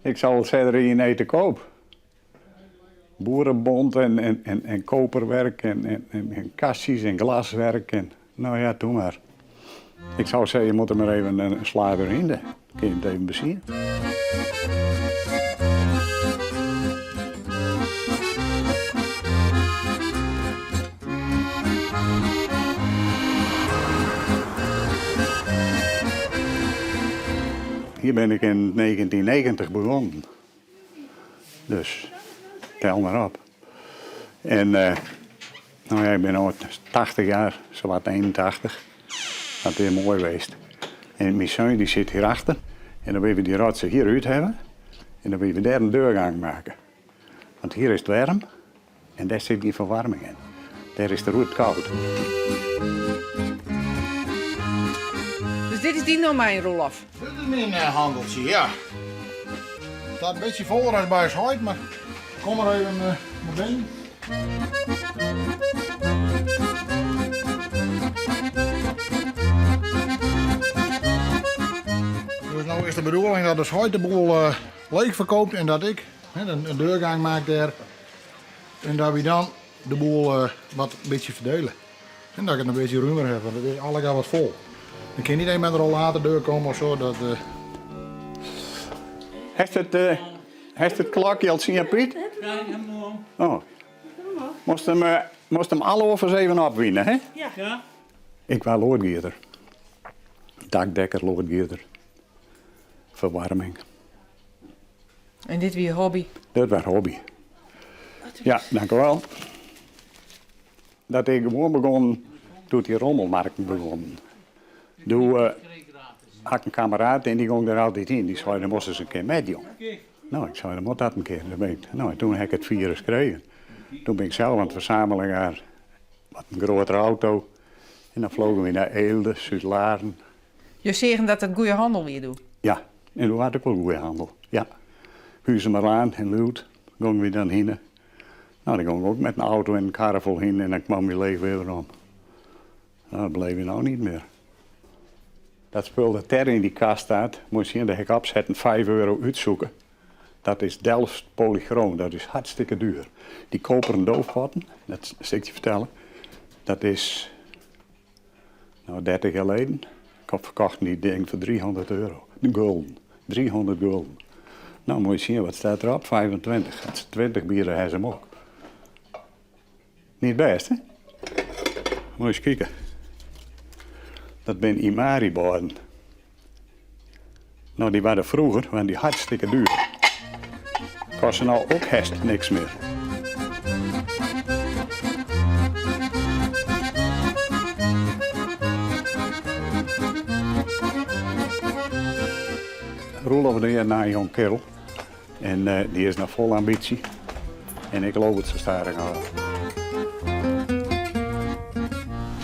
Ik zal wol sizze, der is te koop. Boerenbont en koperwerk en kastjes en glaswerk en nou ja, doe maar. Ik zou zeggen, je moet er maar even een slager doorheen. Dan kun je het even bezien. Hier ben ik in 1990 begonnen. Dus tel maar op. En uh, nou ja, ik ben nu 80 jaar, zowat 81. Dat is mooi geweest. En mijn zoon die zit hierachter. En dan willen we die rotsen hier uit hebben. En dan willen we daar een deurgang maken. Want hier is het warm en daar zit geen verwarming in. Daar is de roet koud. Dus dit is dyn domein, Roelof? Dit is mijn handeltje, ja. Het staat een beetje voller als bij huis, maar kom maar even naar binnen. Dus nou is de bedoeling dat de schuit de boel leeg verkoopt en dat ik een deurgang maak daar. En dat we dan de boel wat een beetje verdelen. En dat ik het een beetje ruimer heb, want het is allemaal wat vol. Dan kan niet een met een rollator deur komen of zo. Dat, Heeft het klokje al zien, Piet? Ja, helemaal. Oh. Moest hem alle offers even opwinnen, hè? Ja. Ja. Ik was loodgieter. Dakdekker, loodgieter. Verwarming. En dit wie hobby? Dat was hobby. Ja, dank u wel. Dat ik gewoon begon toen die rommelmarkten begonnen. Toen had ik een kameraad en die ging daar altijd in. Die zei, dan moesten ze een keer met, jong. Nou, ik zei, dan moet dat een keer. Dan ben ik, nou, en toen heb ik het virus gekregen. Toen ben ik zelf aan het verzamelen naar wat een grotere auto. En dan vlogen we naar Eelde, Zuidlaren. Je zeggen dat het goede handel weer doet? Ja, en toen had ik wel goede handel. Ja. Huizen maar aan en Luut, gingen we dan heen. Nou, dan ging ik ook met een auto en een karre vol heen en dan kwam we leeg weer om. Nou, dat bleef je nou niet meer. Dat spul dat daar in die kast staat, moet je zien, dat ik opzetten 5 euro uitzoeken. Dat is Delft polychroom, dat is hartstikke duur. Die koperen doofpotten, dat zal ik je vertellen, dat is nou 30 jaar geleden. Ik heb verkocht die ding voor 300 euro. De gulden, 300 gulden. Nou, moet je zien, wat staat erop? 25. Dat is 20 bieren hebben ze hem ook. Niet best, hè? Moet je eens kijken. Dat zijn Imari-borden. Nou, die waren vroeger, waren die hartstikke duur. Kosten nou ook hest niks meer. Roelof is een jong kerel. En die is nog vol ambitie. En ik geloof het zo starig aan.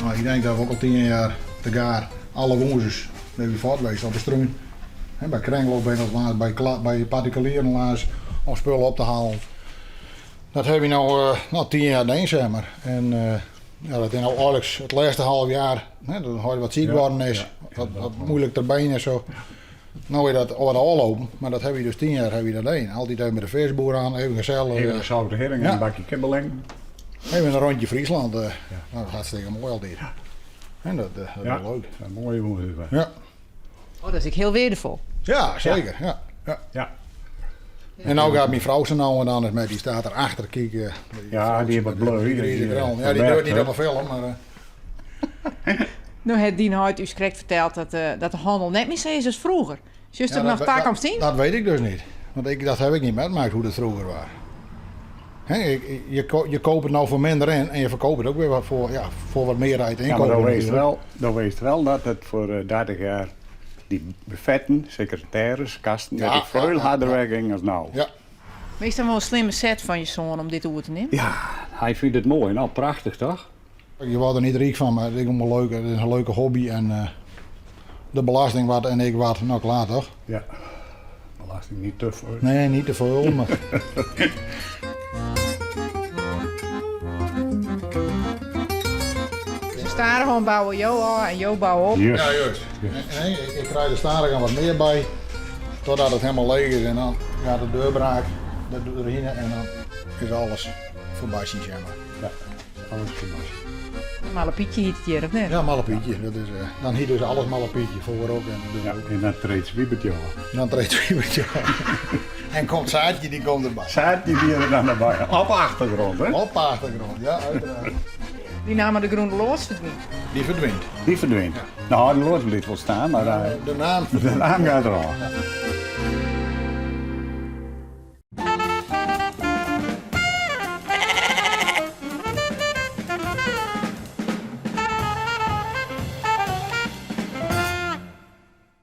Nou, ik denk dat we ook al 10 jaar te gaar alle woensdags ben we voort geweest op de struin. Hè, bij kringloop ben ik laatst, bij particulieren laatst om spullen op te halen. Dat heb je nou 10 jaar gedaan, zeg maar. En ja, dat is nou eigenlijk het laatste half jaar, hè, dat hij wat ziek geworden is, wat moeilijk erbij en zo. Nou is dat wat aflopen, maar dat heb je dus 10 jaar heb je dat één. Altijd even met de visboer aan, even gezellig. Even een zoute hering en een bakje kibbeling. Even een rondje Friesland. Nou, dat is hartstikke mooi altijd. En dat is wel leuk. Een mooie woensdag. Oh, dat is ik heel waardevol. Ja, zeker. Ja. Ja. En nou gaat mijn vrouw zo nou en dan eens met, die staat erachter kijken. Die Ja, vrouw die heeft wat met die bleu, die grieze die, krul. Ja, die verbergt, doet niet hè? op een film, maar. Nu heeft Dien Hoyt u correct verteld dat de handel net meer zo is als vroeger. Juist Ja, er nog taak om zien? dat weet ik dus niet. Want dat heb ik niet meegemaakt hoe dat vroeger was. Hè, je koopt het nou voor minder in en je verkoopt het ook weer wat voor wat meer uit Ja, maar inkopen natuurlijk. dan wees het wel dat het voor 30 jaar die buffetten, secretaires, kasten, dat die veel harder werken als nou. Maar is dat wel een slimme set van je zoon om dit oer te nemen? Ja, hij vindt het mooi. Nou, prachtig toch? Je wordt er niet rijk van, maar het is wel leuk. Het is een leuke hobby en de belasting wat en ik wat, nou klaar toch? Ja, belasting niet te veel. Nee, niet te veel, maar... Ze staan gewoon bouwen Jo al en Jo bouwen op. Juist. Ja, juist. En ik krijg er starig aan wat meer bij. Totdat it helemaal leech is en dan gaat de deurbraak er doorheen en dan is alles voorbij, zeg maar. Ja, alles voorbij. Malle Pietje hiet it hjir, of net? Ja, Malle Pietje. Dat is, dan hiet dus alles Malle Pietje, voor ook en de Ja, ook. en dan treedt Wiebertje af. Dan treedt Wiebertje af. En komt Saartje, die komt erbij. Saartje die er dan erbij. Op de achtergrond, hè? Op de achtergrond, ja, uiteraard. Die naam de Groene Loods verdwijnt. Die verdwijnt. Die verdwijnt. Nou, de loods blijft wel staan, maar De naam de naam gaat eraf. Ja.